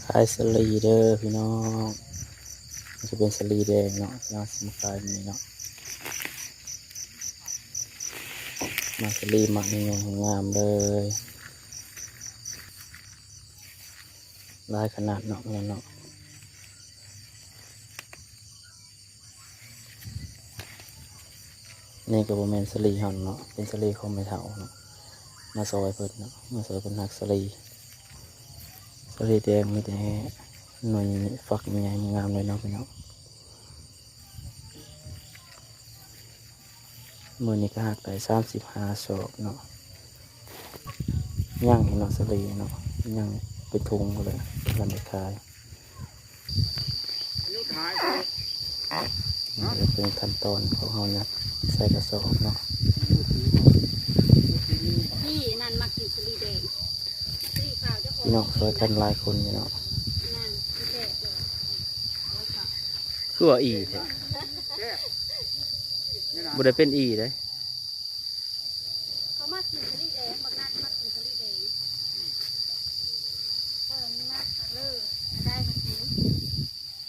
ຂາຍສາລີເດີພີ່ນ້ອງ, ມັນຈະເປັນສາລີແດງເນາະ, ເຮົາຊິມາຂາຍມື້ນີ້ເນາະ. ມາສາລີໝາກໃຫຍ່ໆ ງາມໆ ເລີຍ, ຫຼາຍຂະໜາດເນາະ ພີ່ນ້ອງເນາະ. ນີ້ກໍບໍ່ແມ່ນສາລີເຮົາເນາະ, ເປັນສາລີຂອງແມ່ເຖົ້າເນາະ, ມາຊ່ອຍເພິ່ນເນາະ, ມາຊ່ອຍເພິ່ນຫັກສາລີ. ສາລີແດງມີແຕ່ໜ່ວຍຝັກໃຫຍ່ງາມເລີຍເນາະ ພີ່ນ້ອງ. ມື້ນີ້ກໍຫັກໄດ້ສາມສິບຫ້າສອບເນາະ, ຍັງອີກເນາະ ສາລີເນາະ, ຍັງເປັນຖົງພຸ້ນແຫຼະ ບໍ່ທັນໄດ້ຂາຍ. ນີ້ກໍເປັນຂັ້ນຕອນຂອງເຮົາຍັດໃສ່ກະສອບເນາະ. ນີ້ນັ້ນມັກກິນສາລີແດງ ສາລີຂາວເຈົ້າຂອງ ພີ່ນ້ອງຊ່ອຍກັນຫຼາຍຄົນຢູ່ເນາະ. ນັ້ນແຊບເລີຍ ຄືວ່າອີ່ແທ້, ບໍ່ໄດ້ເປັນອີ່ເດ້.